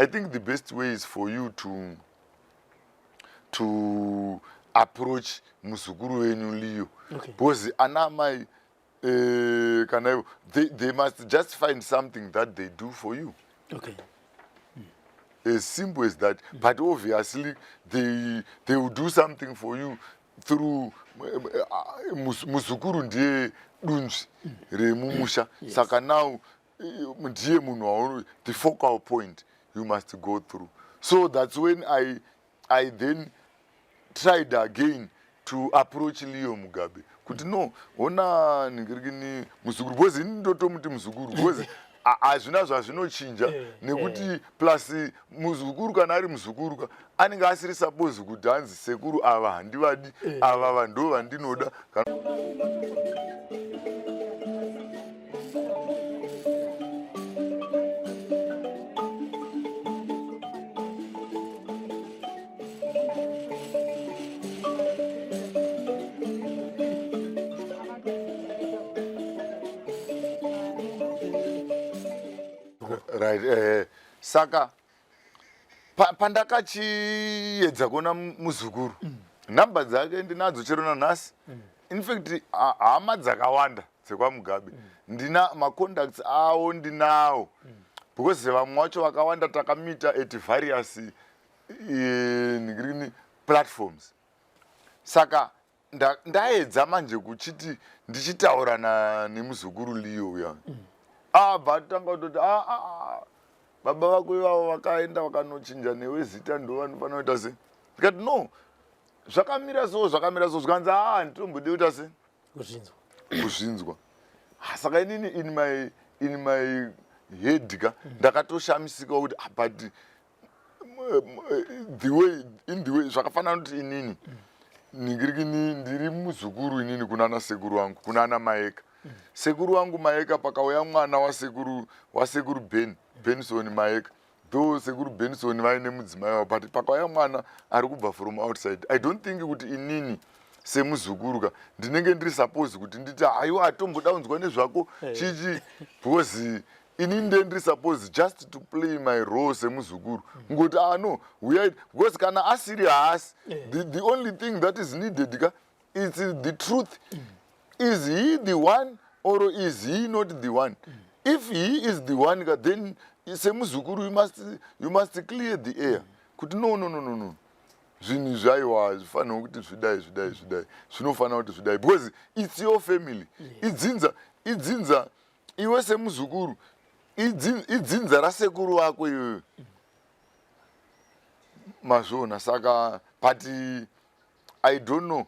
I think the best way is for you to approach muzukuru wenyu Leo. Because ana amai kana ivo they must just find something that they do for you. As simple as that. But obviously they will do something for you through muzukuru, ndiye dunzvi remumusha. Saka now ndiye munhu the focal point you must go through. So that's when I then tried again to approach Leo Mugabe kuti, no, ona ningirikini muzukuru, because ini ndotomuti muzukuru because hazvina zvazvinochinja nekuti plus muzukuru, kana ari muzukuru ka, anenge asiri suppose kuti hanzi sekuru ava handivadi, ava ndo vandinoda. Right, saka pandakachiedza kuona muzukuru, nhamba dzake ndinadzo chero nanhasi. In fact, hama dzakawanda dzekwaMugabe ndina macontacts avo, ndinawo, because vamwe vacho vakawanda takamita at various ngirini platforms. Saka ndaedza manje kuchiti ndichitaura nemuzukuru Leo uya, abva atanga kutoti, "Ah, ah, ah, baba vako ivavo vakaenda vakanochinja newe zita, ndo vanofanira kuita sei?" Ndikati, "No, zvakamira so, zvakamira so." Zvikanzi, "A, handitombodi kuita sei?" Kuzvinzwa. Kuzvinzwa. Ah, saka inini in my head ka, ndakatoshamisika kuti, ah, but the way in the way zvakafanana kuti inini ningirikini ndiri muzukuru inini kunana sekuru wangu, kunana Maeka. Sekuru wangu Maeka, pakauya mwana wasekuru Ben, Benson Maeka, though sekuru Benson vaine mudzimai wavo, but pakauya mwana ari kubva from outside, I don't think kuti inini semuzukuru ka ndinenge ndiri suppose kuti nditi, "Haiwa, atomboda kunzwa nezvako chichi," because inini nde ndiri suppose just to play my role semuzukuru, ngoti, "Ah, no, uyai," because kana asiri, haasi. The only thing that is needed ka, it's the truth. Is he the one or is he not the one? If he is the one ka, then semuzukuru you must clear the air kuti, "No, no, no, no, no, zvinhu izvi aiwa, zvifanira kuti zvidai, zvidai, zvidai, zvinofanira kuti zvidai," because it's your family. Idzinza, idzinza. Iwe semuzukuru, idzinza rasekuru vako iwewe, mazviona? Saka, but I don't know,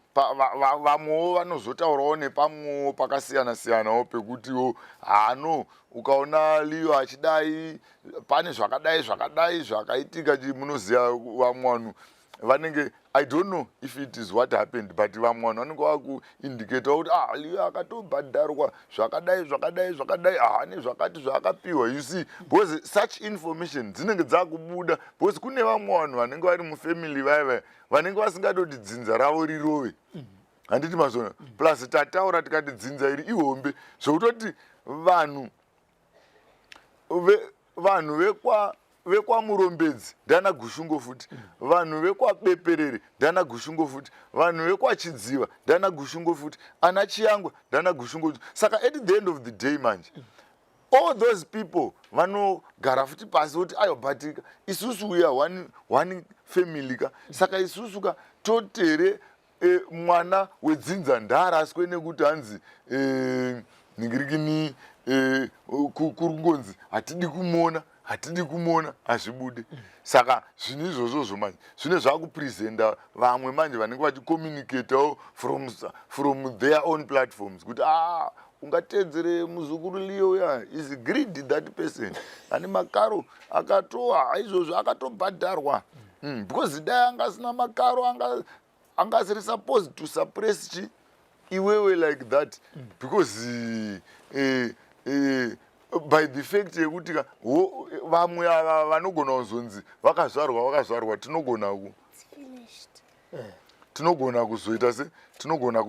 vamwewo vanozotaurawo nepamwewo pakasiyana siyanawo pekutiwo, hano ukaona Leo achidai, pane zvakadai zvakadai zvakaitika. Munoziva vamwe vanhu vanenge, I don't know if it is what happened, but vamwe vanhu vanenge vakuindicata kuti, ah, Leo akatobhadharwa zvakadai zvakadai zvakadai, haane zvakati zvaakapiwa. You see, because such information dzinenge dzakubuda, because kune vamwe vanhu vanenge vari mufamily vaya vaya vanenge vasingatoti dzinza ravo rirove, handiti mazona? Plus tataura tikati dzinza iri ihombe zvekutoti vanhu vekwaMurombedzi ndana Gushungo futi, vanhu vekwaBeperere ndana Gushungo futi, vanhu vekwaChidziva ndana Gushungo futi, ana Chiyangwa ndana Gushungo futi. Saka at the end of the day manje, all those people vanogara futi pasi kuti, "Aiwa, but isusu we are one family ka, saka isusu ka totere mwana wedzinza ndaaraswe nekuti hanzi ningirikini kuri kungonzi hatidi kumuona, hatidi kumuona, hazvibude." Saka zvinhu izvozvozvo manje zvine zvakupresenta vamwe manje vanenge vachicommunicatawo from their own platforms kuti, "Ah, ungatedzere muzukuru Leo ya is greedy, that person ane makaro, akatoa izvozvo akatobhadharwa, because dai anga asina makaro, anga asiri supposed to suppress chi iwewe like that, because by the fact yekuti vamwe ava vanogona kuzonzi vakazvarwa, tinogona ku tinogona kuzoita se tinogona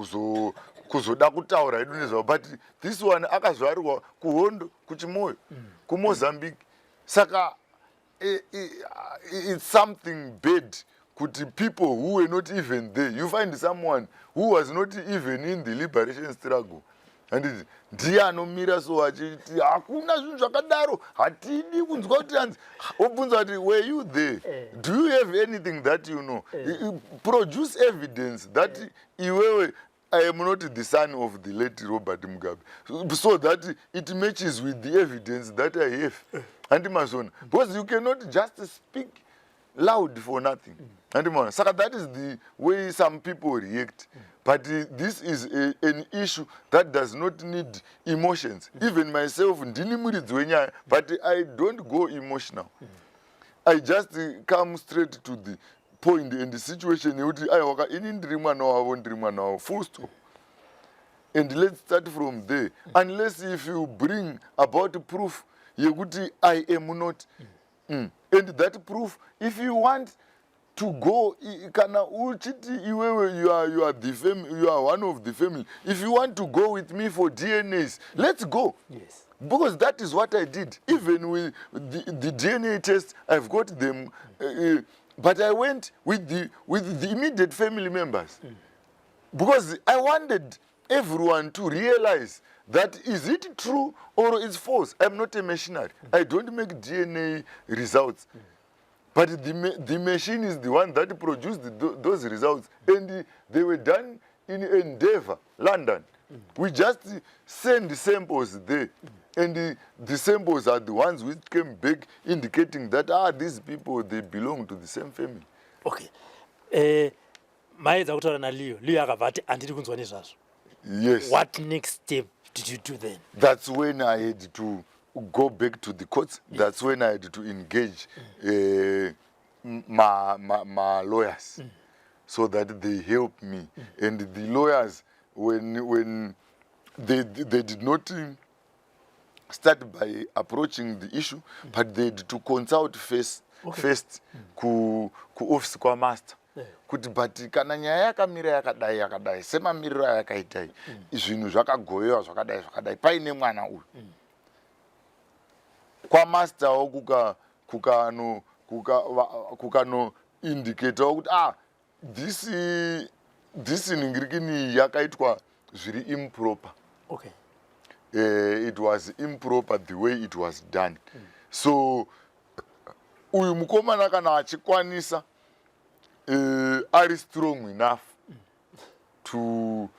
kuzoda kutaura hedu nezvavo, but this one akazvarirwa kuhondo kuChimoyo, kuMozambique. Saka It's something bad kuti people who were not even there, you find someone who was not even in the liberation struggle, handiti, ndiye anomira so achiti hakuna zvinhu zvakadaro, hatidi kunzwa kuti hanzi obvunza kuti, "Were you there?" "Do you have anything that you know?" Produce evidence that iwewe, I am not the son of the late Robert Mugabe, so that it matches with the evidence that I have. Handimazvona, because you cannot just speak loud for nothing. Handimona, saka that is the way some people react. But this is an issue that does not need emotions. Even myself, ndini muridzi wenyaya, but I don't go emotional. I just come straight to the point and the situation yekuti aiwaka, ini ndiri mwana wavo, ndiri mwana wavo, full stop, and let's start from there, unless if you bring about proof yekuti I am not. And that proof, if you want to go, kana uchiti iwewe you are one of the family, if you want to go with me for DNAs, let's go, because that is what I did. Even with the DNA test, I've got them, but I went with the immediate family members because I wanted everyone to realize that is it true or it's false. I'm not a machinery. I don't make DNA results. But the machine is the one that produced those results. And they were done in Endeavour, London. We just send samples there. And the samples are the ones which came back indicating that, ah, these people, they belong to the same family. Okay, maedza kutaura naLeo. Leo akabva ati handidi kunzwa nezvazvo. Yes. What next step did you do then? That's when I had to go back to the courts. That's when I had to engage my lawyers so that they help me. And the lawyers, when they did not start by approaching the issue, but they had to consult first, first ku office kwamaster kuti, but kana nyaya yakamira yakadai yakadai, semamiriro ayakaitai, zvinhu zvakagovewa zvakadai zvakadai, paine mwana uyu kwamasterwo kuka kukano kuka kukano indicatawo kuti, ah, this ningirikini yakaitwa zviri improper. It was improper the way it was done. So uyu mukomana kana achikwanisa, ari strong enough to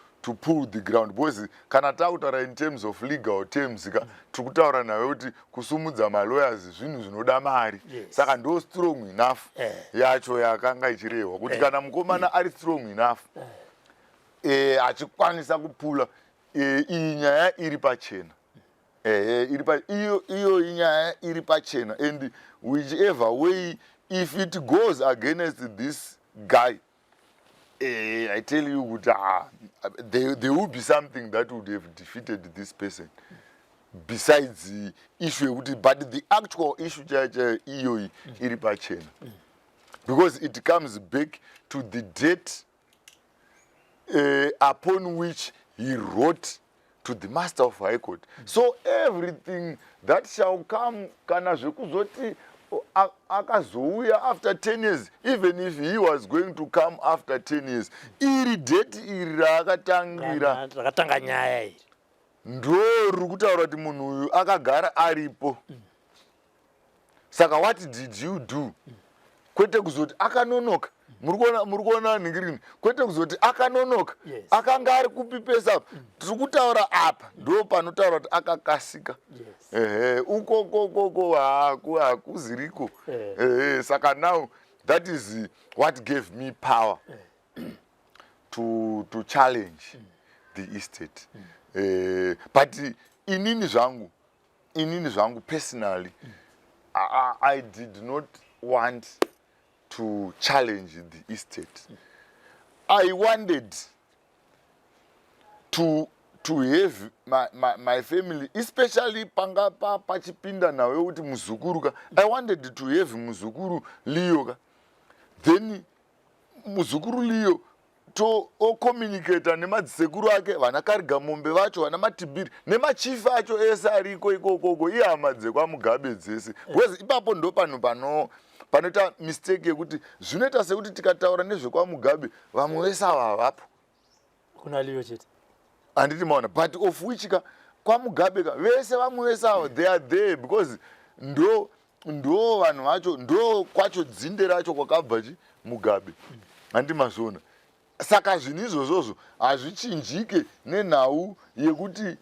pull the ground, because kana takutaura in terms of legal terms ka, tiri kutaura nawe kuti kusumudza malawyers zvinhu zvinoda mari. Saka ndo strong enough yacho yakanga ichirehwa kuti kana mukomana ari strong enough, achikwanisa kupula, iyi nyaya iri pachena, ehe, iri pa iyo inyaya iri pachena, and whichever way, if it goes against this guy, I tell you kuti, ah, there will be something that would have defeated this person besides the issue yekuti, but the actual issue chaiyo chaiyo iyoyi iri pachena because it comes back to the date upon which he wrote to the Master of High Court. So everything that shall come, kana zvekuzoti akazouya after 10 years, even if he was going to come after 10 years, iri date iri raakatangira rakatanga nyaya iri ndo riri kutaura kuti munhu uyu akagara aripo. Saka what did you do? Kwete kuzoti akanonoka. Muri kuona nhingirini, kwete kuzoti akanonoka. Akanga ari kupi pesa apa? Tiri kutaura apa ndo panotaura kuti akakasika. Ehe, ukokokoko hakuziriko. Ehe, saka now that is what gave me power to challenge the estate. But inini zvangu personally, I did not want to challenge the estate. I wanted to have my family, especially panga pachipinda nawe kuti muzukuru ka. I wanted to have muzukuru Leo ka. Then muzukuru Leo To ocommunicata nemadzisekuru ake, vana Karigamombe vacho, vana Matibiri nemachifi acho ese ariko ikokoko, ihama dzekwaMugabe dzese, because ipapo ndo panhu pano panoita mistake yekuti zvinoita sekuti tikataura nezvekwaMugabe, vamwe vese ava havapo. Kuna Leo chete. Handiti maona? But of which ka, kwaMugabe ka, vese vamwe vese ava, they are there because ndo vanhu vacho, ndo kwacho dzinde racho kwakabva chi Mugabe, handi mazviona? Saka zvinhu izvozvozvo hazvichinjike nenhau yekuti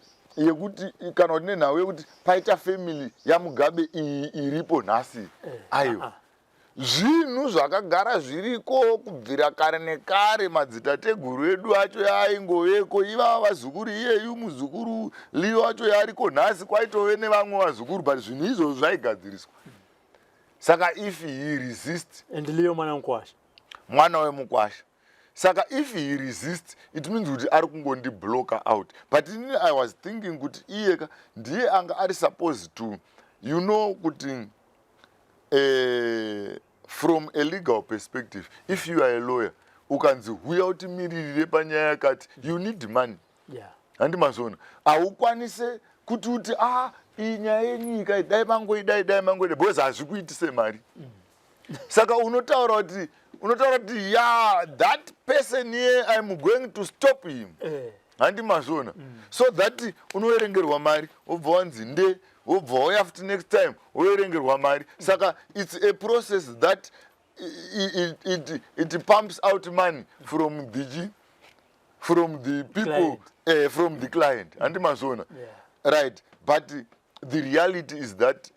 kana kuti nenhau yekuti paita family yaMugabe iyi iripo nhasi. Aiwa, zvinhu zvakagara zviriko kubvira kare nekare. Madzitateguru edu acho yaaingoveko ivava vazukuru, iyeyu muzukuru Leo acho yaariko nhasi, kwaitove nevamwe vazukuru, but zvinhu izvozvo zvaigadziriswa. Saka if he resist And Leo mwana mukwasha. Mwana wemukwasha. Saka if he resist, it means kuti ari kungondiblocker out. But inini I was thinking kuti iyeka ndiye anga ari supposed to kuti from a legal perspective, if you are a lawyer, ukanzi huya utimiririre panyaya yakati, you need money. Handi mazviona? Haukwanise kuti uti, "A, iyi nyaya yenyika, dai mangoidai, dai mangoidai," because hazvikuitise mari. Saka unotaura kuti ya, that person here, I'm going to stop him. Handi mazviona? So that unoverengerwa mari, wobva wanzi nde, wobva wauya futi next time, woverengerwa mari. Saka it's a process that it pumps out money from the people, Client. From the client, handi mazviona? Yeah. Right, but the reality is that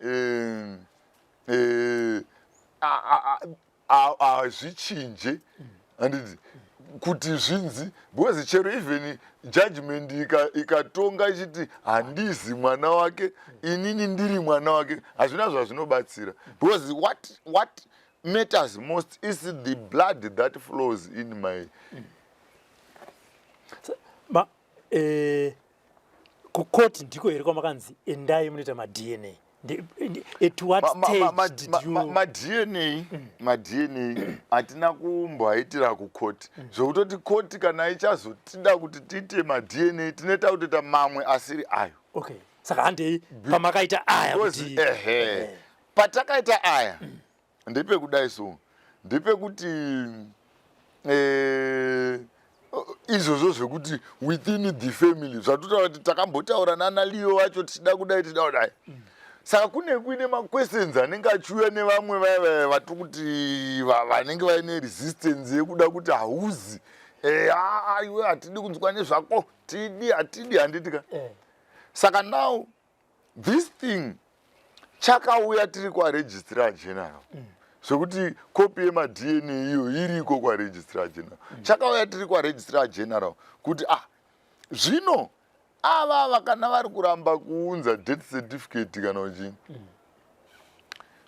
hazvichinje, handiti, kuti zvinzi, because chero even judgment ikatonga ichiti handizi mwana wake, inini ndiri mwana wake, hazvina zvazvinobatsira, because what matters most is the blood that flows in my Ma kukoti ndiko here kwamakanzi endai munoita maDNA? At what stage did you MaDNA hatina kumboaitira kukoti, zvokutoti koti kana ichazotida kuti tiite maDNA, tinoita kutoita mamwe asiri ayo. Okay, saka handei pamakaita aya. Because kuti ehe, patakaita aya ndepekudai, so ndepekuti izvozvo zvekuti within the family, zvatotaura kuti takambotaura nana Leo vacho, tichida kudai, tichida kudai. Saka kune kuine maquestions anenge achiuya nevamwe vaya vaya vatiri kuti vanenge vaine resistance yekuda kuti hauzi, "Ah, iwe hatidi kunzwa nezvako, tidi hatidi," handiti ka? Saka now this thing chakauya tiri kwaregistrar general, zvekuti kopi yemaDNA iyo iriko kwaregistrar general. Chakauya tiri kwaregistrar general kuti, ah, zvino avava kana vari kuramba kuunza death certificate kana uchini,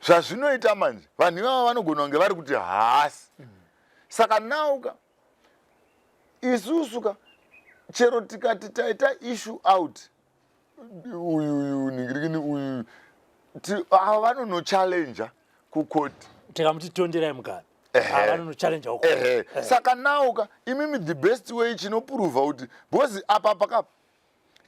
zvazvinoita manje, vanhu ivava vanogona kunge vari kuti haasi. Saka nauka isusu ka, chero tikati taita issue out uyu uyu ningirikini uyu, ava vanonochallenge kukoti. Tikamuti tonderai Mugabe, vanonochallenge uko. Ehe, saka nauka imimi the best way chinoprova kuti, because apa pakapa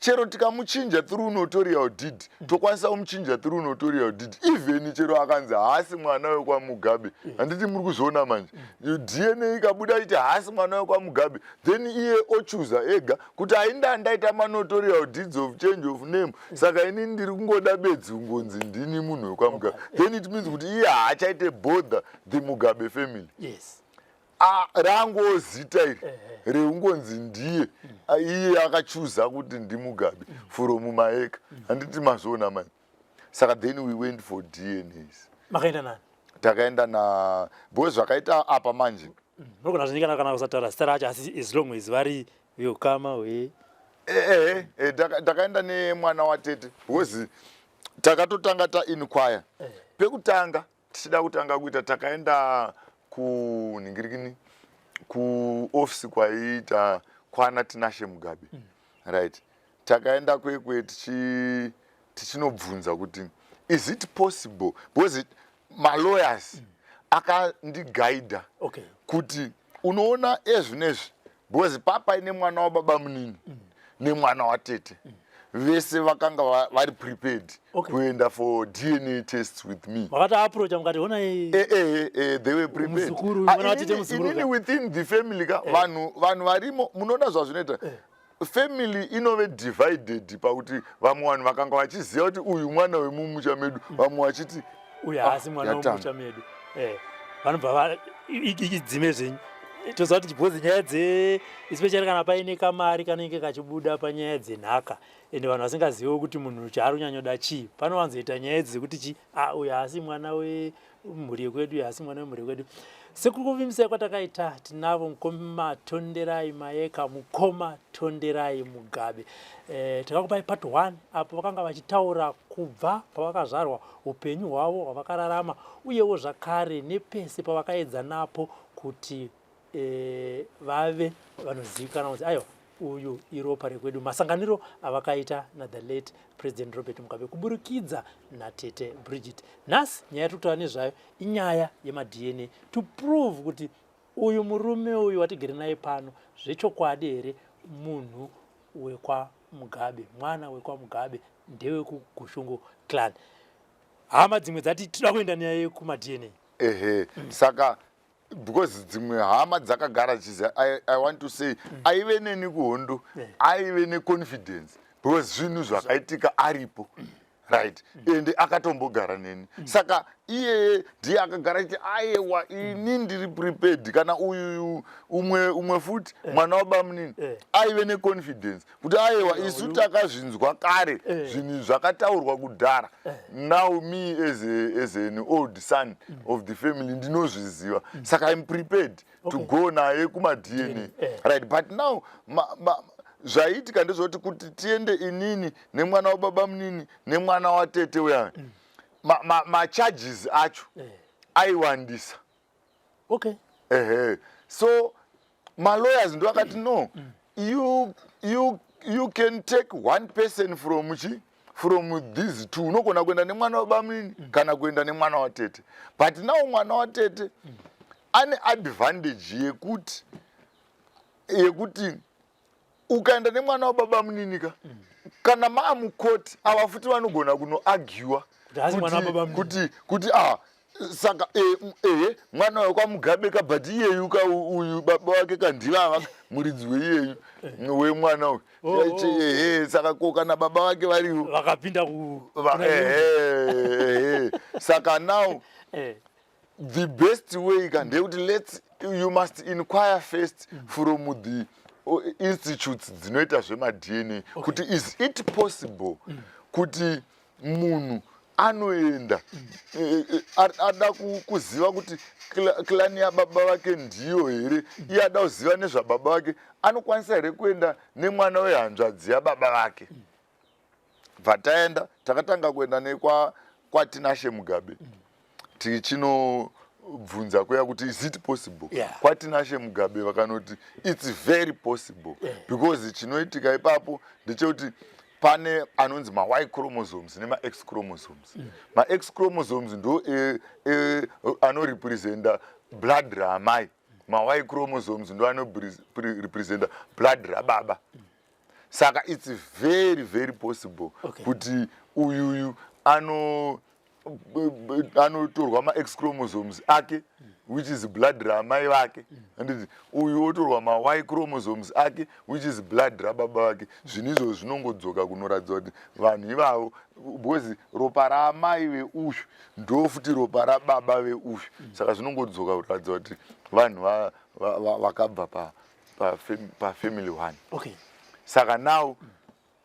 chero tikamuchinja through notarial deed, tokwanisa kumuchinja through notarial deed, even chero akanzi haasi mwana wekwaMugabe, handiti muri kuzviona manje? DNA ikabuda iti haasi mwana wekwaMugabe, then iye ochuza ega kuti ainda ndaita manotarial deeds of change of name, saka inini ndiri kungoda bedzi kungonzi ndini munhu wekwaMugabe. Then it means kuti iye haachaite bother the Mugabe family. Rango zita iri reungonzi ndiye, iye akachuza kuti ndiMugabe from Maeka, handiti mazviona mani? Saka then we went for DNAs. Makaenda nani? Takaenda na, because zvakaita apa manje, Munogona zvinyikana kana kusataura zita racho, asi as long as vari veukama hwe Ehe, takaenda nemwana watete, because takatotanga tainquire pekutanga tichida kutanga kuita, takaenda kunhingirikini, kuofisi kwaiita kwana Tinashe Mugabe, right? Takaenda kwekwe tichinobvunza kuti is it possible, because malawyers akandigaidha kuti unoona ezvinezvi. Because papaine mwana wababa munini nemwana watete, vese vakanga vari prepared kuenda for DNA tests with me. Makatoapproacha mukati, "Honai." They were prepared. Muzukuru, Ah, mwana watete muzukuru inini ka. Within the family ka, vanhu varimo, munoona zvazvinoita, family inove divided pakuti vamwe vanhu vakanga vachiziva kuti uyu mwana wemumusha medu, vamwe vachiti uyu haasi mwana yatanga. Wemusha medu. Vanobva idzime zvenyu. Toziva kuti because nyaya dze, especially kana paine kamari kanenge kachibuda panyaya dzenhaka, ende vanhu vasingaziviwo kuti munhu chaari kunyanyoda chii, panowanzoita nyaya dzekuti chi ah, uyu haasi mwana wemhuri yekwedu, uyu haasi mwana wemhuri yekwedu. Sekukuvimbisai kwatakaita, tinavo mukoma Tonderai Mayeka, mukoma Tonderai Mugabe. Takakupai part 1 apo vakanga vachitaura kubva pavakazvarwa, upenyu hwavo hwavakararama, uyewo zvakare nepese pavakaedza napo kuti vave vanozivikanwa kuti aiwa, uyu iropa rekwedu, masanganiro avakaita nathe late President Robert Mugabe kuburikidza natete Bridget. Nhasi nyaya yatiri kutaura nezvayo inyaya yemaDNA to prove kuti uyu murume uyu watigere naye pano zvechokwadi here munhu wekwaMugabe, mwana wekwaMugabe, ndewekuGushungo clan. Hama dzimwe dzati toda kuenda naye kumaDNA. Ehe, saka because dzimwe hama dzakagara chiziva, I want to say aive neni kuhondo, aive neconfidence because zvinhu zvakaitika aripo, right? Ende akatombogara neni, saka iyeye ndiye akagara achiti, "Aiwa, ini ndiri prepared." Kana uyu umwe futi mwana wabamunini aive neconfidence kuti, "Aiwa, isu takazvinzwa kare, zvinhu zvakataurwa kudhara. Now me as an old son of the family ndinozviziva, saka I'm prepared to go naye kumaDNA." Right, but now zvaiitika ndezvekuti kuti tiende inini nemwana wababa munini nemwana watete uya, macharges acho aiwandisa. Ehe, so malawyers ndo akati, "No, you can take one person from chi from these two. Unogona kuenda nemwana wabamunini kana kuenda nemwana watete." But now mwana watete ane advantage yekuti ukaenda nemwana wababa munini ka, kana maamukoti ava futi vanogona kunoargua Kuti haasi mwana wababa munini. kuti ah, saka ehe, mwana wekwaMugabe ka, but iyeyu ka, uyu baba wake kandivava muridzi weiyeyu wemwana uyu. Oh. Ehe, saka ko kana baba vake variwo vakapinda kuna Ehe, saka now the best way ka ndeyekuti you must inquire first from the institutes dzinoita zvemaDNA kuti is it possible kuti munhu anoenda ada kuziva kuti clan yababa vake ndiyo here, iye ada kuziva nezvababa vake, anokwanisa here kuenda nemwana wehanzvadzi yababa vake? Bva taenda, takatanga kuenda nekwa kwaTinashe Mugabe, tichinobvunza kuya kuti is it possible. KwaTinashe Mugabe vakanoti it's very possible because chinoitika ipapo ndechekuti pane anonzi ma-Y chromosomes nema-X chromosomes. Ma-X chromosomes ndo anorepresenta blood raamai, ma-Y chromosomes ndo anorepresenta blood rababa. Saka it's very very possible kuti uyuyu anotorwa ma-X chromosomes ake, which is blood ramai vake, anditi? Uyu otorwa ma-Y chromosomes ake, which is blood rababa vake. Zvinhu izvozvo zvinongodzoka kunoratidza kuti vanhu ivavo, because ropa raamai veuyu ndo futi ropa rababa veuyu, saka zvinongodzoka kuratidza kuti vanhu vakabva pafamily one. Saka now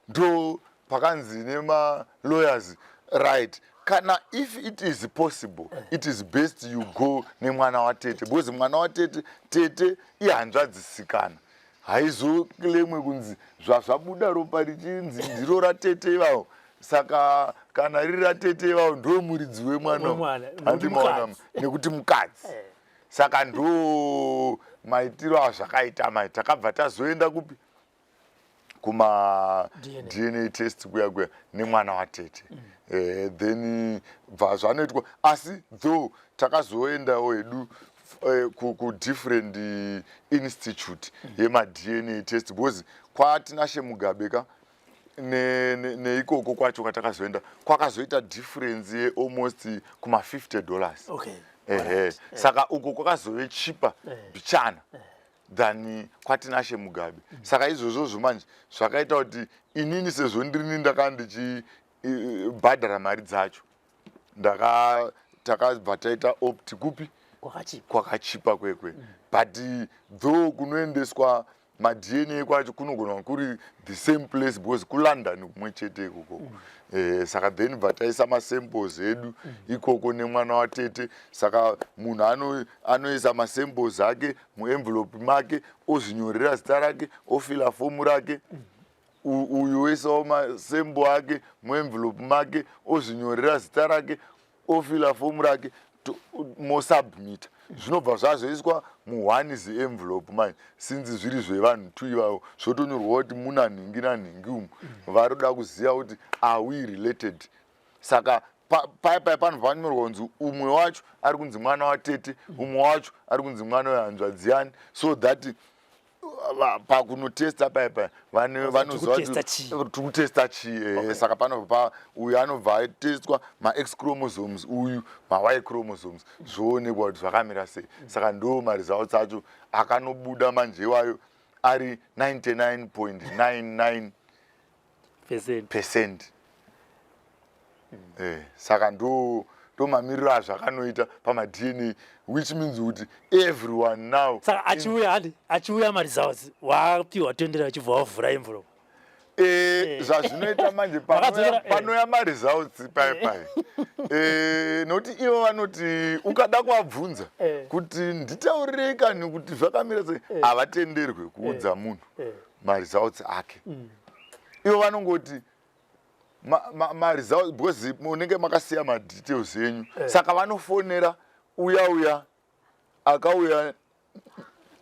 ndo pakanzi nemalawyers, right, kana if it is possible, it is best you go nemwana watete, because mwana watete, tete ihanzvadzisikana, haizoclaimwe kunzi zvazvabuda ropa richinzi ndiro ratete ivavo. Saka kana riri ratete ivavo, ndo muridzi wemwana. Wemwana, nekuti Handimaona? Mukadzi. Nekuti mukadzi. Saka ndo maitiro azvakaita mai. Takabva tazoenda kupi? Kuma DNA. DNA test kuya kuya nemwana watete. Then bva zvanoitwa, asi though takazoendawo hedu. Kudifferent institute yemaDNA test, because kwaTinashe Mugabe ka neikoko kwacho kwatakazoenda kwakazoita difference yealmost kuma$50. Ehe, saka uko kwakazove cheaper bichana than kwaTinashe Mugabe. Saka izvozvozvo manje zvakaita kuti inini, sezvo ndirini ndaka ndichibhadhara mari dzacho, ndaka takabva taita opt kupi? Kwakachipa. Kwakachipa kwekwe. But though kunoendeswa maDNA kwacho kunogona kuri the same place, because kuLondon kumwe chete ikoko. Saka then bva taisa masamples edu ikoko nemwana watete. Saka munhu anoisa masamples ake muenvelope make, ozvinyorera zita rake, ofila fomu rake. Uyu oisawo masample ake muenvelope make, ozvinyorera zita rake, ofila fomu rake, mosubmita. Zvinobva zvazoiswa muone zienvelope manje, since zviri zvevanhu two ivavo, zvotonyorwa kuti muna nhingi nanhingi umu varoda kuziva kuti are we related. Saka paya paya panobva panyorwa kunzi umwe wacho ari kunzi mwana watete, umwe wacho ari kunzi mwana wehanzvadzi yani, so that pakunotesta paya paya vanoziva Tikutesta chii? Tikutesta chii. Saka panobva uyu anobva atestwa maX chromosomes, uyu maY chromosomes, zvoonekwa kuti zvakamira sei. Saka ndo maresults acho akanobuda manje iwayo ari 99.99 percent. Percent. Saka ndo mamiriro azvakanoita pamaDNA, which means kuti everyone now Saka achiuya, handi achiuya maresults, wapiwa tendera, achibva wavhura envelope? Zvazvinoita manje, panoya maresults pai pai, nokuti ivo vanoti ukada kuvabvunza kuti nditaurirei kani kuti zvakamira sei, havatenderwe kuudza munhu maresults ake. Ivo vanongoti maresults, because munenge makasiya madetails enyu. Saka vanofonera uya uya akauya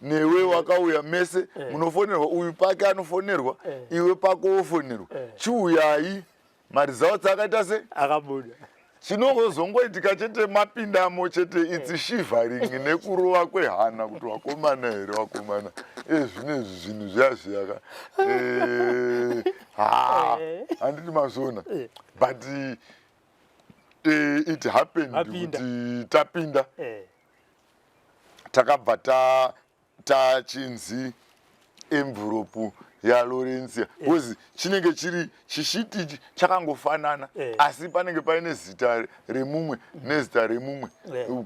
newe, wakauya mese, munofonerwa. Uyu pake anofonerwa, iwe pako wofonerwa, chiuyai, maresults akaita se Akabuda. Chinongozongoitika chete mapindamo chete, it's shivering nekurova kwehana kuti wakomana here, wakomana, ezvinezvi zvinhu zviya zviyaka, ha, handiti mazviona? But it happened Mapinda. kuti tapinda, takabva tachinzi envelope yaLorencia, because chinenge chiri chisheet ichi chakangofanana, asi panenge paine zita remumwe nezita remumwe,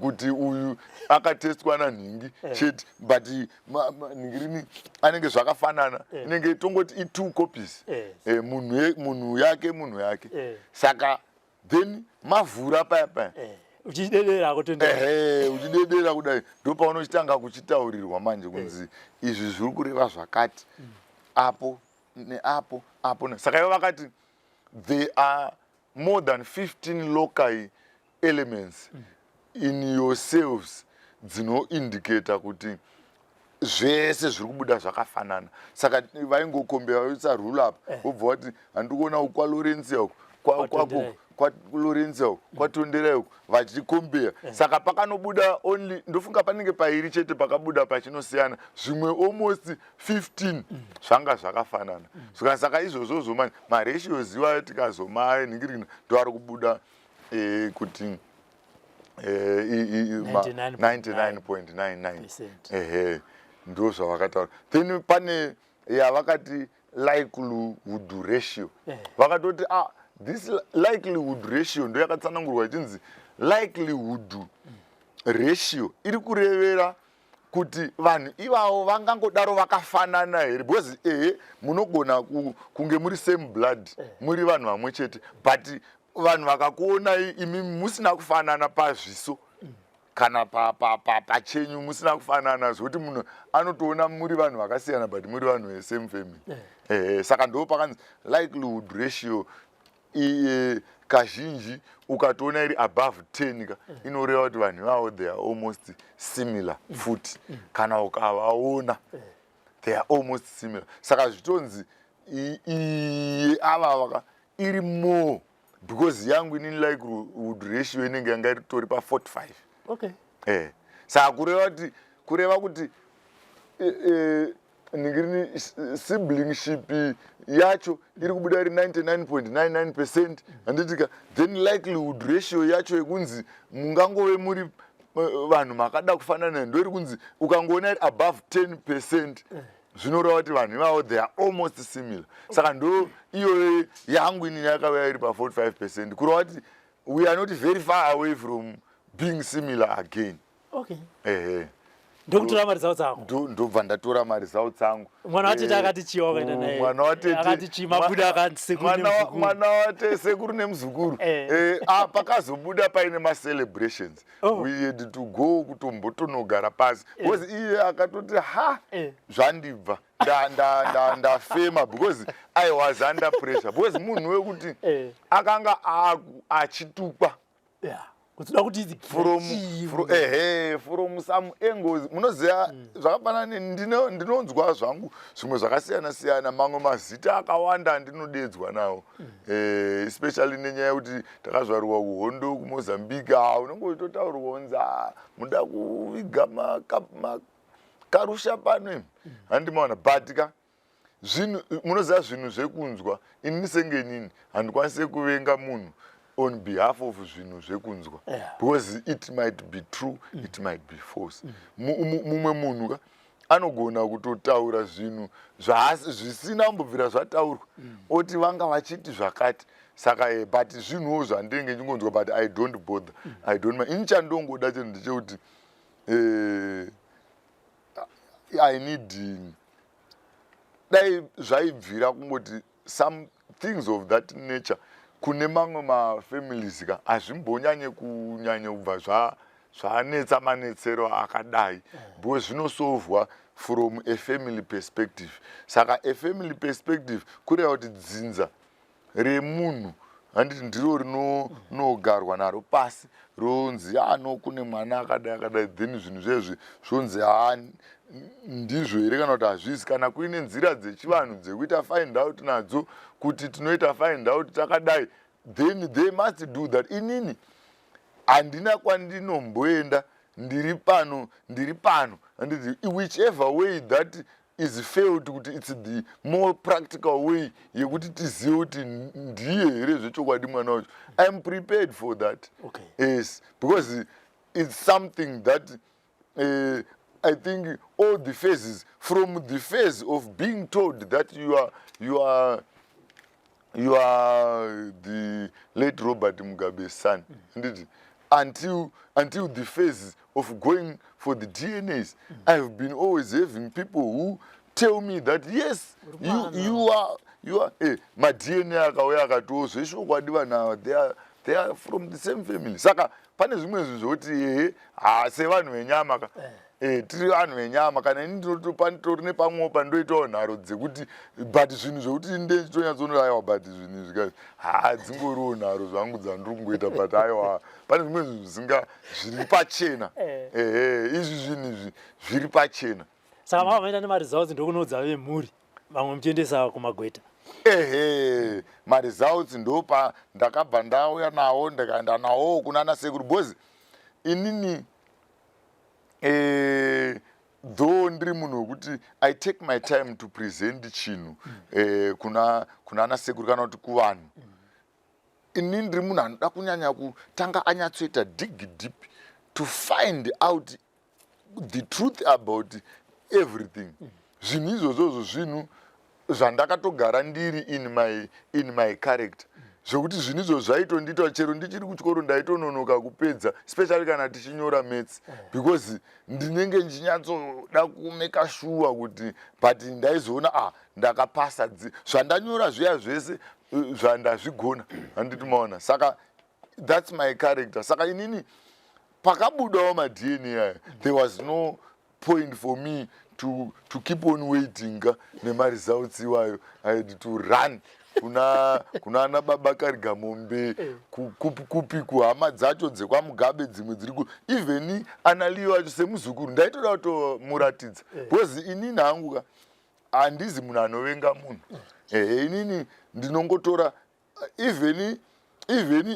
kuti uyu akatestwa nanhingi chete, but nhingirini anenge zvakafanana. Inenge tongoti i2 copies. Munhu yake, munhu yake. Saka then mavhura paya paya, Uchidedera kutendera. Ehe, uchidedera kudai, ndo paunochitanga kuchitaurirwa manje kunzi izvi zviri kureva zvakati apo neapo apo saka ivo vakati there are more than 15 loci elements in yourselves dzinoindicata kuti zvese zviri kubuda zvakafanana. Saka vaingokombera vaisa rule up, wobva wati handiri kuona uku kwaLorencia, uku kwako, Kwatonderai. kwaLorencia, uku kwatonderai, uku vachikombera. Saka pakanobuda only, ndofunga panenge pairi chete pakabuda pachinosiyana, zvimwe almost 15 zvanga zvakafanana. Saka izvozvozvo manje maratios iwayo tikazomanhingirina, ndo ari kubuda kuti 99.9. 99.99 Percent. Ehe, ndo zvavakataura. Then pane yavakati likelihood ratio. Vakatoti ah, this likelihood ratio ndo yakatsanangurwa ichinzi likelihood ratio iri kurevera kuti vanhu ivavo vangangodaro vakafanana here, because ehe, munogona kunge muri same blood, muri vanhu vamwe chete, but vanhu vakakuonai imi musina kufanana pazviso kana pachenyu, musina kufanana zvokuti munhu anotoona muri vanhu vakasiyana, but muri vanhu vesame family. Saka ndo pakanzi likelihood ratio kazhinji ukatoona iri above 10 ka, inoreva kuti vanhu ivavo they are almost similar futi. Kana ukavaona, they are almost similar. Saka zvitonzi iye ava vaka iri more, because yangu inini likelihood ratio inenge yanga iritori pa45. Saka kureva kuti ningirini, siblingship yacho iri kubuda iri 99.99%, handitika? Then likelihood ratio yacho yekunzi mungangove muri vanhu makada kufanana ndo iri kunzi ukangoona iri above 10%, zvinoreva kuti vanhu ivavo, they are almost similar. Saka ndo iyoyo yangu inini yakauya iri pa45%, kureva kuti we are not very far away from being similar again. Ehe. Ndokutora maresults ako. Ndobva ndatora maresults angu. Mwana watete akati chii wakaenda naye? Mwana watete Akati chii? Mabuda akanzi sekuru nemuzukuru. Mwana wate sekuru nemuzukuru. Pakazobuda paine macelebrations. We had to go kutombotonogara pasi because iye akatoti, "Ha, zvandibva." Ndafema because I was under pressure, because munhu wekuti akanga achitukwa. Yeah, kutoda kuti idzi chii? Ehe, from some angles, munoziva, zvakafanana ndinonzwa zvangu zvimwe zvakasiyana siyana, mamwe mazita akawanda andinodedzwa nawo, especially nenyaya yekuti takazvarwa kuhondo kuMozambique. Ah, unenge uchitotaurwa kunzi, "Ah, muda kuviga makarusha pano imi." Handimaona, but ka zvinhu, munoziva, zvinhu zvekunzwa, inini senge inini handikwanisi kuvenga munhu on behalf of zvinhu zvekunzwa because it might be true, it might be false. Mumwe munhu ka anogona kutotaura zvinhu zvisina kumbobvira zvataurwa, oti vanga vachiti zvakati. Saka but zvinhuwo zvandinenge ndingonzwa, but I don't bother, I don't mind. Ini chandongoda chinhu ndechekuti I need, dai zvaibvira kungoti some things of that nature kune mamwe mafamilies ka hazvimbonyanye kunyanya kubva zvanetsa manetsero akadai, because zvinosolvwa from a family perspective. Saka a family perspective kureva kuti dzinza remunhu, handiti, ndiro rinonogarwa naro pasi, ronzi ano kune mwana akadai akadai, then zvinhu zvezvi zvonzi, ha, ndizvo here kana kuti hazvisi? Kana kuine nzira dzechivanhu dzekuita find out nadzo kuti tinoita find out takadai, then they must do that. Inini handina kwandinomboenda, ndiri pano, ndiri pano, handiti? Whichever way that is felt kuti it's the more practical way yekuti tizive kuti ndiye here zvechokwadi mwana wacho, I am prepared for that. Yes, because it's something that I think all the phases, from the phase of being told that you are the late Robert Mugabe's son, handiti, until the phase of going for the DNAs, I've been always having people who tell me that yes, you are maDNA akauya akatiwo zveshokwadi vanhu ava, they are from the same family. Saka pane zvimwe zvinhu zvokuti ehe, ha, sevanhu venyama ka, tiri vanhu venyama. Kana ini ndinotori nepamwewo pandoitawo nharo dzekuti, but zvinhu zvokuti ndechitonyatsoona, aiwa, but zvinhu izvi ka, ha, dzingoriwo nharo zvangu dzandiri kungoita, but aiwa, pane zvimwe zvinhu zvisinga zviri pachena. Ehe, izvi zvinhu izvi zviri pachena. Saka mava maenda nemaresults, ndokunoudza vemhuri, vamwe muchiendesa kumagweta. Ehe, maresults ndopa ndakabva ndauya nawo, ndikaenda nawo kunana sekuru, because inini though ndiri munhu wekuti I take my time to present chinhu kuna sekuru kana kuti kuvanhu, inini ndiri munhu anoda kunyanya kutanga anyatsoita dig deep to find out the truth about everything. Zvinhu izvozvozvo zvinhu zvandakatogara ndiri in my character, zvokuti zvinhu izvo zvaitondiita chero ndichiri kuchikoro ndaitononoka kupedza, especially kana tichinyora maths, because ndinenge ndichinyatsoda kumake sure kuti, but ndaizoona, ah, ndakapasa zvandanyora zviya zvese, zvandazvigona, handiti maona? Saka that's my character. Saka inini pakabudawo maDNA aya, there was no point for me to keep on waiting ka nemaresults iwayo. I had to run kuna ana baba Karigamombe, kupi kupi, kuhama dzacho dzekwaMugabe dzimwe dziri ku, even ana Leo acho semuzukuru ndaitoda kutomuratidza, because inini hangu ka handizi munhu anovenga munhu. Ehe, inini ndinongotora, even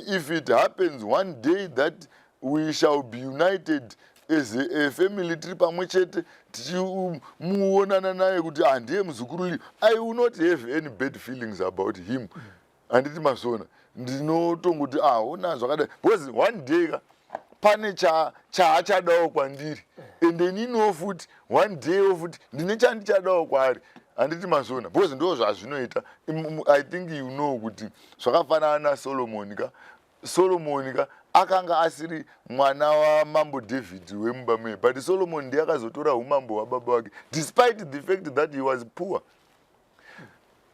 if it happens one day that we shall be united. As a family tiri pamwe chete, tichimuonana naye kuti handiye muzukuru uyu, I will not have any bad feelings about him, handiti mazona? Ndinotongoti, ah, ona zvakadai, because one day ka pane chaachadawo kwandiri, ende ininiwo futi one day futi ndine chandichadawo kwaari, handiti mazona? Because ndo zvazvinoita. I think you know kuti zvakafanana naSolomoni ka. Solomoni ka akanga asiri mwana wamambo David wemumba muye, but Solomon ndiye akazotora umambo hwababa wake despite the fact that he was poor.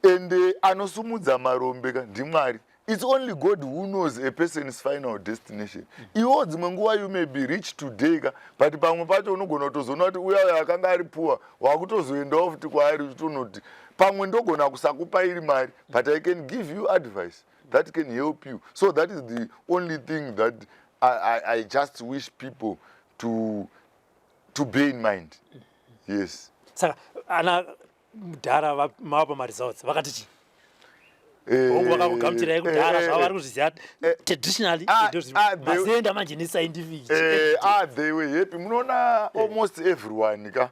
And anosumudza marombe ka ndiMwari. It's only God who knows a person's final destination. Iwo dzimwe nguva you may be rich today ka, but pamwe pacho unogona kutozoona kuti uya uyo akanga ari poor wakutozoendawo futi kwaari, uchitonoti pamwe ndogona kusakupa iri mari, but I can give you advice that can help you. So that is the only thing that I just wish people to bear in mind, yes. Saka ana mudhara mavapa maresults, vakati chii? Hongu, vakakugamuchirai kudhara, zvava vari kuzviziva traditionally, mazienda manje nescientific. Ah, they were happy. Munoona, almost everyone ka,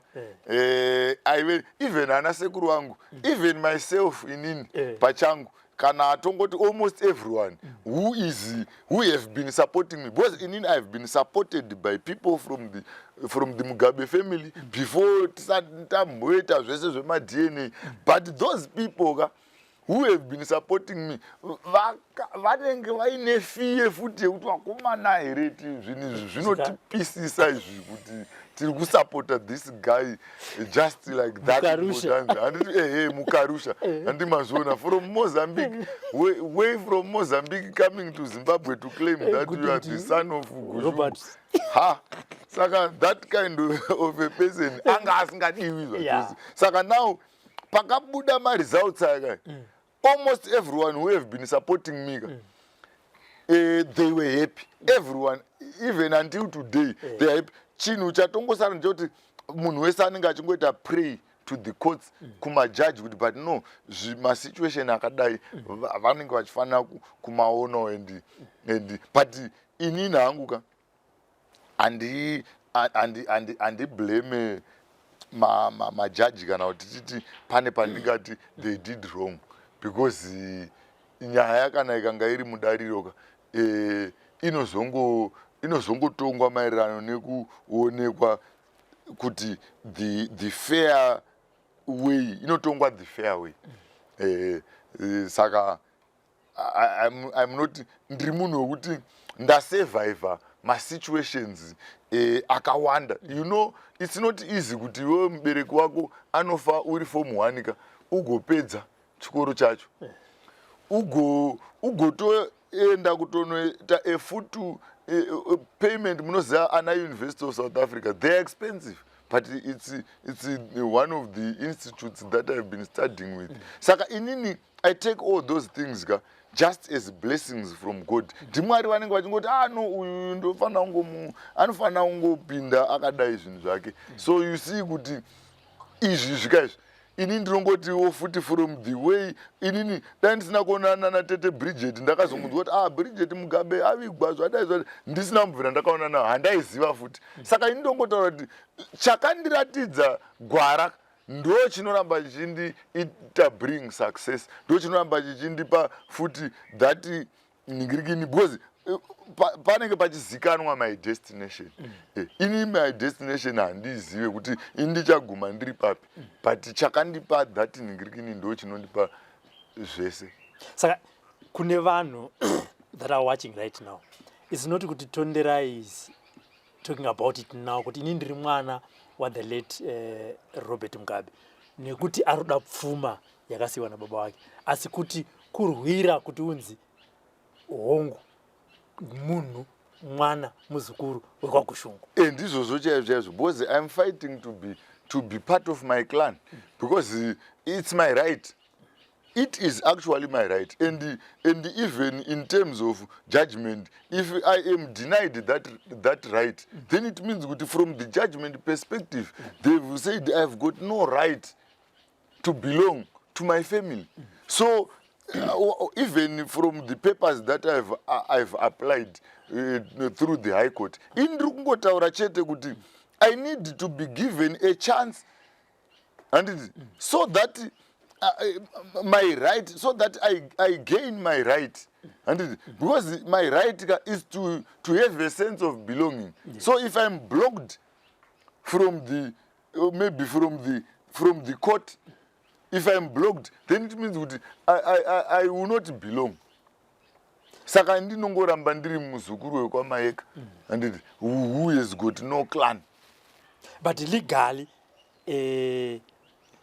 aive even ana sekuru vangu, even myself inini pachangu, kana tongoti almost everyone who have been supporting me, because inini I've been supported by people from the Mugabe family before tisati tamboita zvese zvemaDNA. But those people ka who have been supporting me vanenge vaine fear futi yekuti vakomana here, ti zvinhu izvi zvinotipisisa izvi kuti tiri kusapota this guy just like that. Mukarusha. Handiti ehe, mukarusha, handi mazviona? From Mozambique, way from Mozambique, coming to Zimbabwe to claim that you are the son of Gushungo. Robert. Ha, saka that kind of a person anga asingadiwi zvachose. Saka now pakabuda maresults aya, almost everyone who have been supporting me ka, they were happy, everyone. Even until today they are happy. Chinhu chatongosara ndechekuti munhu wese anenge achingoita pray to the courts, kumajaji, kuti but no, masituation akadai vanenge vachifanira kumaonawo. And but inini hangu ka handiblame majaji kana kuti titi pane pandingati they did wrong, because nyaya kana ikanga iri mudariro ka, inozongotongwa maererano nekuonekwa kuti the fair way, inotongwa the fair way. Saka I'm not, ndiri munhu wekuti ndasurvivha masituations akawanda. It's not easy kuti iwewe mubereki wako anofa uri form one ka, ugopedza chikoro chacho, ugotoenda kutonoita a foot payment. Munoziva ana University of South Africa, they are expensive, but it's one of the institutes that I've been studying with. Saka inini I take all those things ka just as blessings from God. NdiMwari vanenge vachingoti, ah no, uyu ndofanira kungomu, anofanira kungopinda akadai zvinhu zvake. So you see kuti izvi zvika izvi, ini ndinongotiwo futi from the way inini dai ndisina kuonana natete Bridget, ndakazongonzwa kuti, ah, Bridget Mugabe avigwa, zvadai zvadai, ndisina kubvira ndakaona nawo, handaiziva futi. Saka ini ndongotaura kuti chakandiratidza gwara ndo chinoramba chichindiita bring success, ndo chinoramba chichindipa futi that ningirikini, because panenge pachizikanwa my destination. Ini my destination handizive kuti ini ndichaguma ndiri papi, but chakandipa that ningirikini ndo chinondipa zvese. Saka kune vanhu that are watching right now, it's not kuti Tonderai is talking about it now kuti ini ndiri mwana wa the late Robert Mugabe nekuti ari kuda pfuma yakasiyiwa nababa wake, asi kuti kurwira kuti unzi hongu, munhu, mwana, muzukuru wekwaGushungo. Ndizvozvo chaizvo chaizvo, because I'm fighting to be part of my clan, because it's my right. It is actually my right. And even in terms of judgment, if I am denied that right, then it means kuti from the judgment perspective they've said I've got no right to belong to my family. So Even from the papers that I've applied through the High Court, ini ndiri kungotaura chete kuti I need to be given a chance, handiti, so that my right, so that I gain my right, handiti, because my right ka is to have a sense of belonging. So if I'm blocked from the maybe from the court, if I'm blocked, then it means kuti I will not belong. Saka ndinongoramba ndiri muzukuru wekwaMaeka, handiti, who has got no clan. But legally,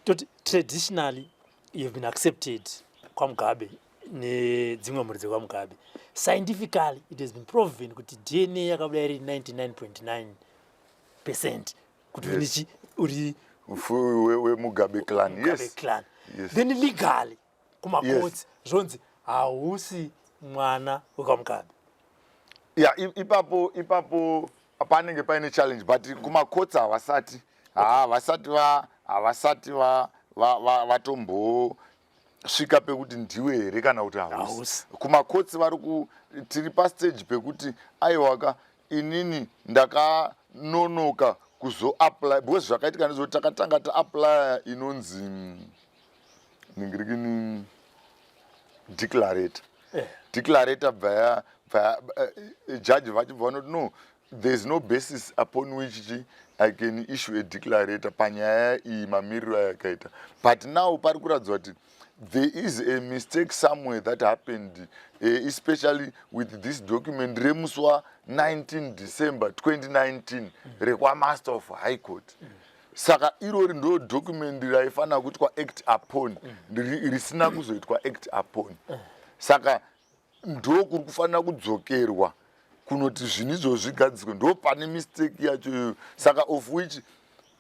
toti traditionally you've been accepted kwaMugabe nedzimwe mhuri dzekwaMugabe. Scientifically, it has been proven kuti DNA yakabuda iri 99.9% kuti unichi uri weMugabe clan. Mugabe clan. Then legally kumacourts zvonzi hausi mwana wekwaMugabe. Ya, ipapo panenge paine challenge, but kumacourts havasati, havasati va havasati va vatombosvika pekuti ndiwe here kana kuti hausi. Hausi. Kumacourts vari ku tiri pastage pekuti aiwaka, inini ndakanonoka kuzoapply, because zvakaitika ndezvekuti takatanga taapplya inonzi ningirikini declarator. Declarator bvaya bvaya judge vachibva vanoti, "No, there is no basis upon which I can issue a declarator panyaya iyi mamiriro ayakaita." But now pari kuratidzwa kuti there is a mistake somewhere that happened, especially with this document remusi wa19 December 2019 rekwaMaster of High Court. Saka irori ndo document raifanira kuitwa act upon, risina kuzoitwa act upon. Saka ndo kuri kufanira kudzokerwa kunoti zvinhu izvozvo zvigadziswe. Ndo pane mistake yacho iyoyo. Saka of which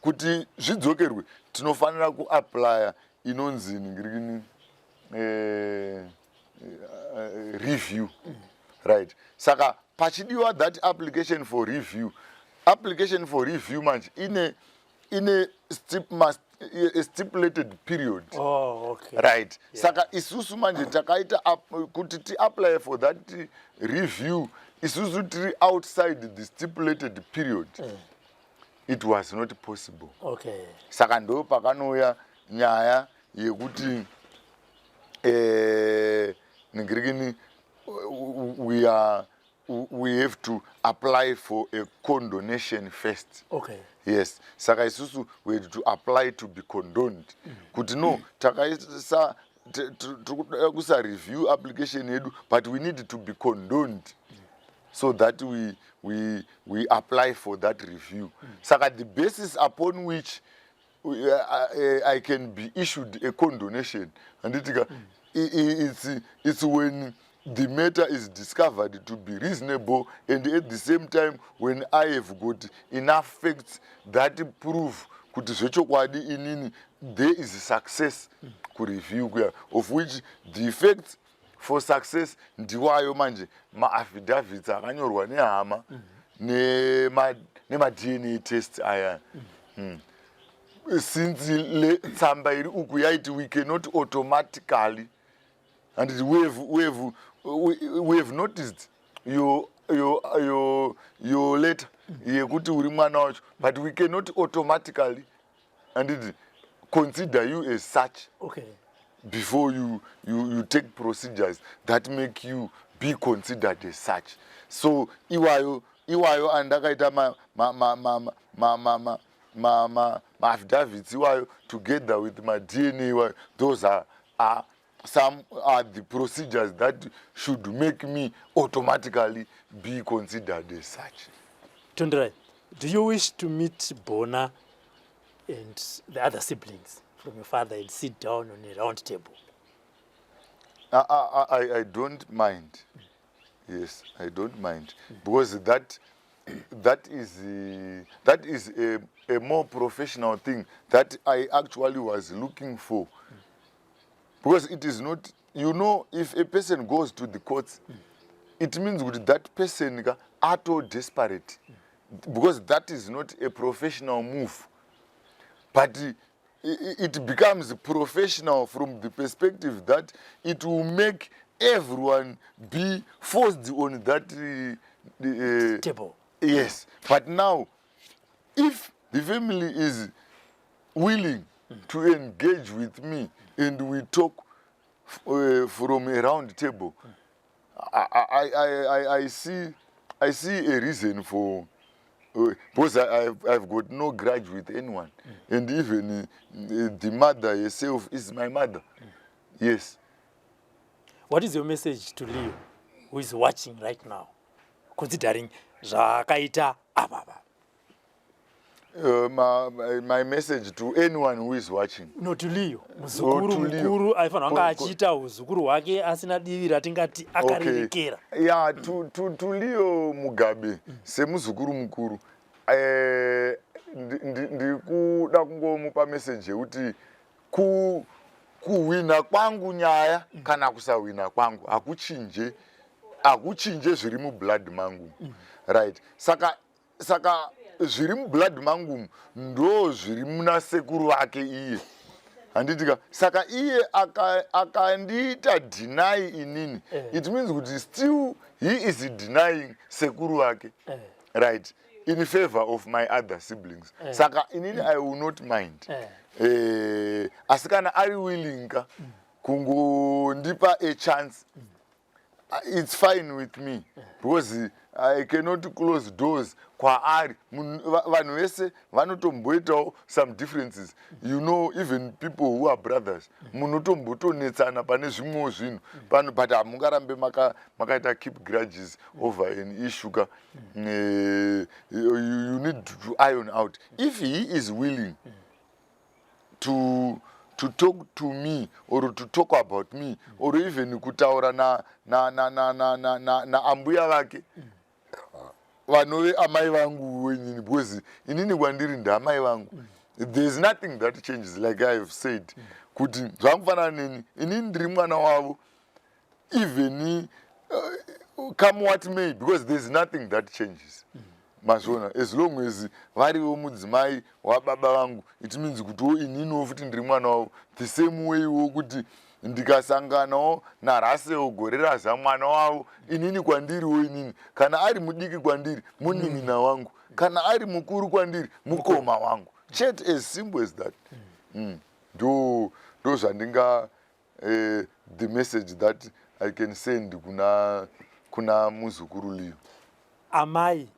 kuti zvidzokerwe, tinofanira kuapplya inonzi ningirikini review, right? Saka pachidiwa that application for review. Application for review manje ine a stipulated period. Right. Saka isusu manje takaita kuti tiapply for that review, isusu tiri outside the stipulated period. It was not possible. Saka ndo pakanouya nyaya yekuti ningirikini we have to apply for a condonation first. Yes, saka isusu we had to apply to be condoned kuti no, takaisa tiri kuda kuisa review application yedu, but we need to be condoned so that we apply for that review. Saka the basis upon which I can be issued a condonation, handitika, it's when the matter is discovered to be reasonable and at the same time when I have got enough facts that prove kuti zvechokwadi inini there is success kureview kuya, of which the facts for success ndiwayo manje maaffidavits akanyorwa nehama nemaDNA test aya. Since le tsamba iri uku yaiti we cannot automatically, and we have noticed your letter yekuti uri mwana wacho, but we cannot automatically, anditi, consider you as such before you take procedures that make you be considered as such. So iwayo andakaita maaffidavits iwayo together with maDNA iwayo, those are some are the procedures that should make me automatically be considered as such. Tonderai, do you wish to meet Bona and the other siblings from your father and sit down on a round table? I don't mind. Yes, I don't mind, because that is a more professional thing that I actually was looking for. Because it is not, if a person goes to the courts, it means that that person ka ato desperate, because that is not a professional move. But It becomes professional from the perspective that it will make everyone be forced on that table. Yes, but now if the family is willing to engage with me and we talk from a round table, I see a reason for, because I've got no grudge with anyone, and even the mother herself is my mother. Yes. What is your message to Leo, who is watching right now, considering zvaakaita apapa? My message to anyone who is watching? No, to Leo muzukuru. To Leo. Mukuru aifanira kunge achiita uzukuru hwake asina divi ratingati akarerekera. Okay. Yeah, to Leo Mugabe semuzukuru mukuru, ndiri kuda kungomupa message yekuti kuhwina kwangu nyaya kana kusahwina kwangu hakuchinje zviri mublood mangu, right? Saka zviri mublood mangu ndo zviri muna sekuru vake iye, handitika? Saka iye akandiita deny inini, it means kuti still he is denying sekuru vake, right, in favor of my other siblings. Saka inini I will not mind. Asi kana ari willing ka kungondipa a chance, it's fine with me, because I cannot close doors kwaari. Vanhu vese vanotomboitawo some differences, even people who are brothers munotombotonetsana pane zvimwewo zvinhu pano, but hamungarambe makaita keep grudges over an issue ka. You need to iron out. If he is willing to talk to me or to talk about me or even kutaura na ambuya vake vanove amai vangu wenyini, because inini kwandiri ndaamai vangu, there is nothing that changes. Like I have said kuti zvangufanana neni, inini ndiri mwana wavo, even come what may, because there is nothing that changes. Mazviona? As long as varivo mudzimai wababa vangu, it means kutiwo ininiwo futi ndiri mwana wavo. The same way wo kuti ndikasanganawo naRussell gore raza mwana wavo, inini kwandiriwo inini, kana ari mudiki kwandiri munin'ina wangu, kana ari mukuru kwandiri mukoma wangu chete. As simple as that. Ndo zvandinga, the message that I can send kuna muzukuru Leo. Amai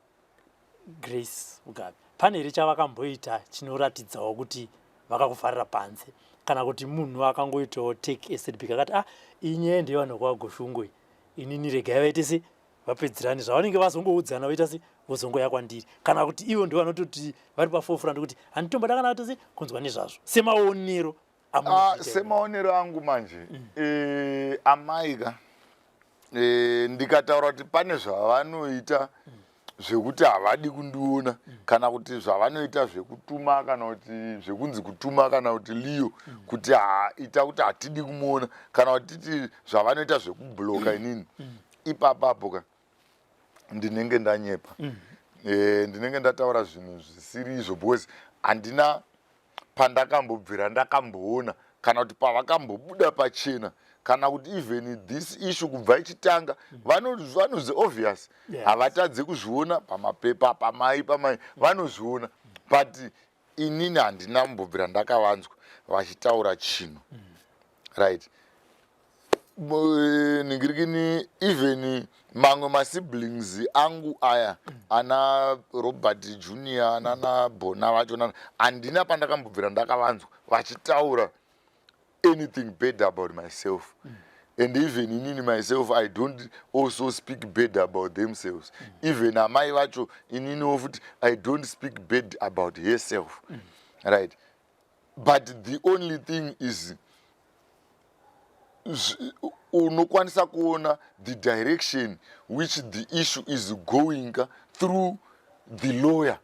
Grace Mugabe, pane here chavakamboita chinoratidzawo kuti vakakufarira panze, kana kuti munhu akangoitawo take a setback akati, "Ah, iyi nyaya ndeyevanhu vekwaGushungo, inini regai vaite se vapedzerani zvavanenge vazongoudzana, vaita se vozongoya kwandiri," kana kuti ivo ndo vanototi vari paforefront kuti handitomboda kana kuti se kunzwa nezvazvo, semaonero Ah, semaonero angu manje, amai ka, ndikataura kuti pane zvavanoita zvekuti havadi kundiona, kana kuti zvavanoita zvekutuma, kana kuti zvekunzi kutuma, kana kuti Leo kuti ita kuti hatidi kumuona, kana kuti titi zvavanoita zvekubloka inini, ipapapo ka ndinenge ndanyepa. Ndinenge ndataura zvinhu zvisiri izvo, because handina pandakambobvira ndakamboona kana kuti pavakambobuda pachena, kana kuti even this issue kubva ichitanga, vanozi obvious havatadze kuzviona pamapepa, pamai vanozviona, but inini handina kumbobvira ndakavanzwa vachitaura chinhu, right? Ningirikini, even mamwe masiblings angu aya, ana Robert Junior nana Bona vacho nana, handina pandakambobvira ndakavanzwa vachitaura anything bad about myself. And even inini myself, I don't also speak bad about themselves. Even amai vacho, ininiwo futi I don't speak bad about herself, right? But the only thing is unokwanisa kuona the direction which the issue is going through the lawyer,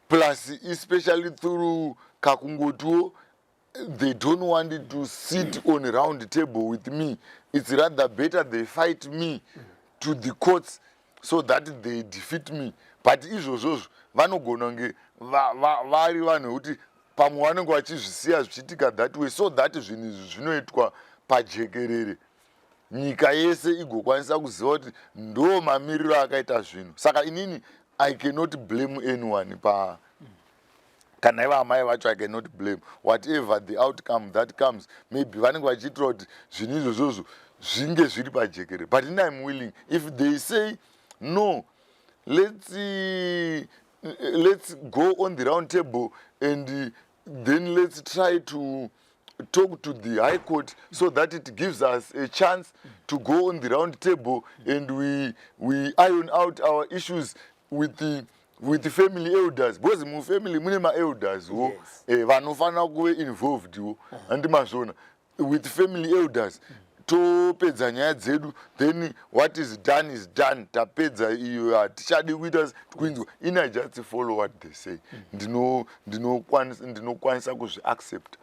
plus especially through kakungotiwo they don't want to sit on round table with me. It's rather better they fight me to the courts so that they defeat me. But izvozvozvo vanogona kunge vari vanhu vekuti Pamwe vanenge vachizvisiya zvichiitika that way so that zvinhu izvi zvinoitwa pajekerere, nyika yese igokwanisa kuziva kuti ndo mamiriro akaita zvinhu. Saka inini I cannot blame anyone pa kana ivo amai vacho. I cannot blame whatever the outcome that comes. Maybe vanenge vachiitira kuti zvinhu izvozvozvo zvinge zviri pajekerere, but ini I'm willing if they say, "No, let's go on the round table and then let's try to talk to the High Court so that it gives us a chance to go on the round table and we iron out our issues with the family elders," because mufamily mune maelders wo vanofanira kuve involved wo, handimazvona? With family elders topedza nyaya dzedu, then what is done is done. Tapedza iyo, hatichadi kuita kuinzwa. Ini I just follow what they say. Ndinokwanisa kuzviaccept.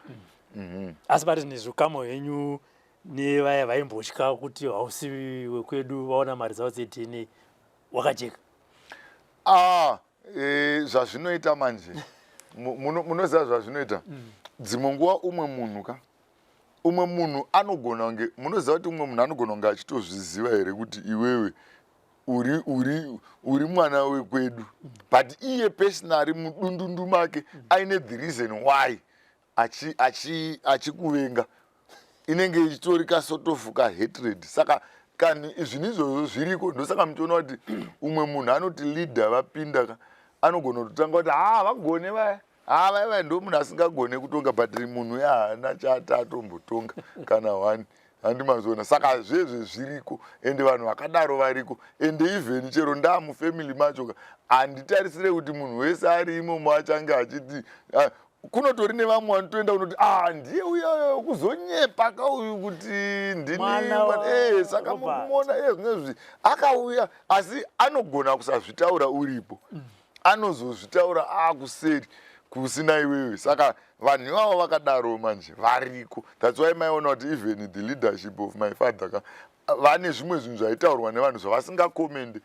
Asi pari nezvikamo henyu nevaya vaimbotya kuti hausi wekwedu, vaona mari dzavo dzeDNA, wakajeka? Ah, zvazvinoita manje, munoziva zvazvinoita dzimwe nguva, umwe munhu ka, umwe munhu anogona kunge, munoziva kuti umwe munhu anogona kunge achitozviziva here kuti iwewe uri mwana wekwedu, but iye personally mudundundu make aine the reason why achikuvenga. Inenge ichitori kasort of kahatred. Saka kani zvinhu izvozvo zviriko. Ndosaka muchiona kuti umwe munhu anoti leader vapinda ka, anogona kutotanga kuti, "Ha, vagone vaya, ha, vaya vaya." Ndo munhu asingagone kutonga, but munhu yahaana chati atombotonga kana one, handimazviona? Saka zvezve zviriko, ende vanhu vakadaro variko. Ende even chero ndaa mufamily macho ka, handitarisire kuti munhu wese ari imomo achange achiti, ah, kunotori nevamwe vanotoenda kunoti, "Ah, ndiye uya kuzonyepa kauyu kuti ndini." Mwana wa Saka Robert. Mukumuona zvinezvi akauya, asi anogona kusazvitaura uripo, anozozvitaura akuseri kusina iwewe. Saka vanhu ivavo vakadaro manje variko. That's why maiona kuti even the leadership of my father ka, vane zvimwe zvinhu zvaitaurwa nevanhu zvavasingakomende.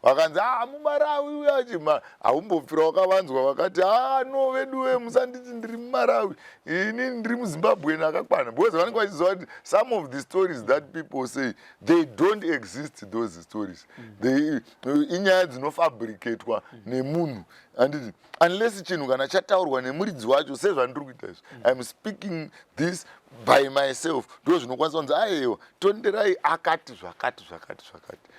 Vakanzi, "A, muMarawi uya chima," haumbopfira wakavanzwa vakati, "A, no, veduwe, musanditi ndiri muMarawi, ini ndiri muZimbabweni akakwana," because vanenge vachiziva kuti some of the stories that people say, they don't exist, those stories. They inyaya dzinofabricatwa nemunhu, handiti? Unless chinhu kana chataurwa nemuridzi wacho, sezvandiri kuita izvi, I'm speaking this by myself, ndo zvinokwanisa kunzi, "Aiwa, Tonderai akati zvakati zvakati zvakati."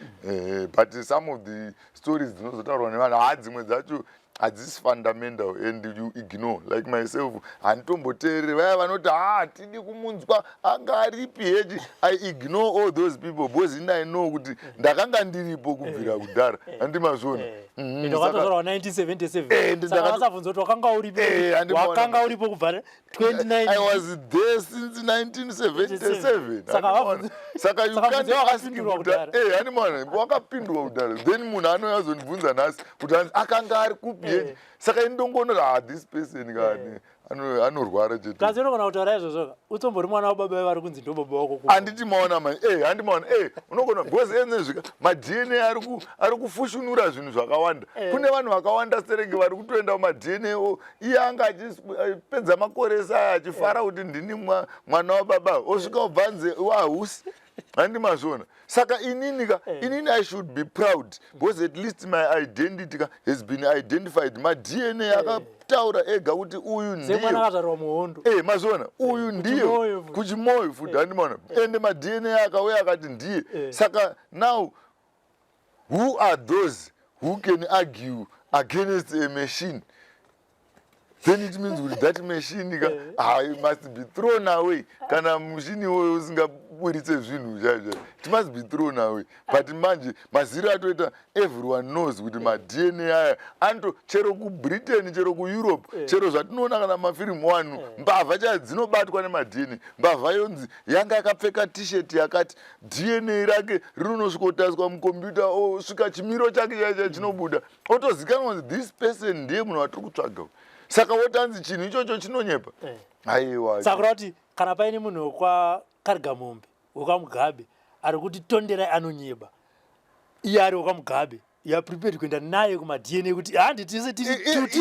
But some of the stories dzinozotaurwa nevanhu, ha, dzimwe dzacho hadzisi fundamental and you ignore. Like myself, handitomboteereri vaya vanoti, "Ha, hatidi kumunzwa, anga aripi hechi." I ignore all those people because ini I know kuti ndakanga ndiripo kubvira kudhara, handimazvona? Ende wakatozvarwa 1977. Ende Saka vasabvunza kuti wakanga uripo, Handimaona. wakanga uripo kubva 29 I was there since 1977. Saka Saka you saka can't bvunzo ask wakapindurwa kuti kudhara. Handimaona, wakapindurwa kudhara. Then munhu anouya azondibvunza nhasi kuti hanzi akanga ari kupi yechi. Saka ini ndongoona kuti, ah, this person kani anorwara chete. Kasi unogona kutaura izvozvo utombori mwana wababa vari kunzi ndo baba wako? Handiti maona mani? Handimaona? Unogona, because enezvika maDNA ari kufushunura zvinhu zvakawanda. Kune vanhu vakawanda sterenge vari kutoenda kumaDNA o iye anga achipedza makore ese aya achifara kuti ndini mwana wababa, osvika ubvanze wahusi, handimazviona? Saka inini ka, inini I should be proud because at least my identity ka has been identified. MaDNA akataura ega kuti uyu ndiye. Semwana akazvarwa muhondo. Mazviona, uyu ndiye. Kuchimoyo futi. Kuchimoyo futi, handimaona? Ende maDNA akauya akati ndiye. Saka now who are those who can argue against a machine? Then it means kuti that machine ka, ah, it must be thrown away. Kana mushini iwoyo usingaburitse zvinhu chaizvo, it must be thrown away. But manje maziro atoita, everyone knows kuti maDNA aya anto chero kuBritain, chero kuEurope, chero zvatinoona kana mafirimu, wanhu mbavha chaidzo dzinobatwa nemaDNA. Mbavha yonzi yanga yakapfeka T-shirt yakati, DNA rake rinonosvikotariswa mukombiyuta, osvika chimiro chake chaicho chinobuda, otozikanwa kuti this person ndiye munhu watiri kutsvaga. Saka wotanzi chinhu ichocho chinonyepa? Aiwa. Saka kureva kuti kana paine munhu wekwaKarigamombe, wekwaMugabe, ari kuti Tonderai anonyeba, iye ari wekwaMugabe? You are prepared kuenda naye kumaDNA kuti handi tese tiri kuti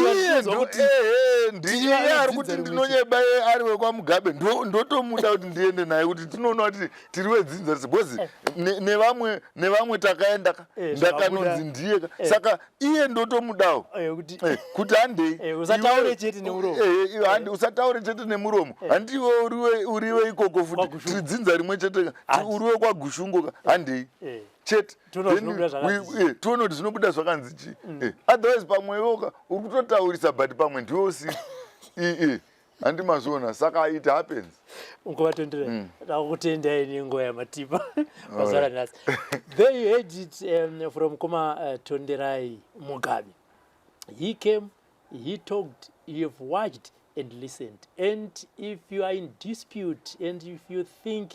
ndiye ari kuti ndinonyeba iye ari wekwaMugabe, ndotomuda kuti ndiende naye kuti tinoona kuti tiri wedzinza rese, because eh. nevamwe nevamwe takaenda ka eh, ndakanonzi ndiye ka eh. Saka iye ndotomudawo kuti handei. Usataure chete nemuromo. Handi usataure chete nemuromo, handiwe uriwe ikoko futi, tiri dzinza rimwe chete ka, uriwe kwaGushungo ka, handei chete, tione kuti zvinobuda zvakanzi chii. Otherwise pamwe iwoka uri kutotaurisa, but pamwe ndiwe usiri. Handi mazviona? Saka it happens. Ungovatondera. Ndakutendai nenguva yamatipa pazuva ranhasi. There you heard it from Mukoma Tonderai Mugabe. He came, he talked, you have watched and listened. And if you are in dispute and if you think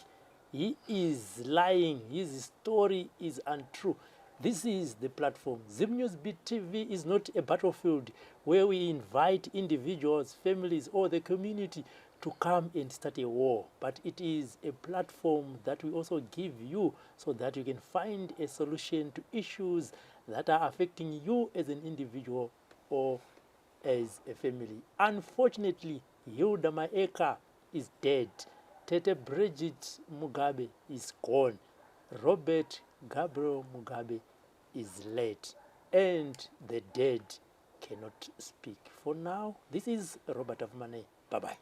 he is lying, his story is untrue, this is the platform. Zim News Beat TV is not a battlefield where we invite individuals, families, or the community to come and start a war, but it is a platform that we also give you so that you can find a solution to issues that are affecting you as an individual or as a family. Unfortunately, Hilda Maeka is dead. Tete Bridget Mugabe is gone. Robert Gabriel Mugabe is late. And the dead cannot speak. For now, this is Robert of Money. Bye bye.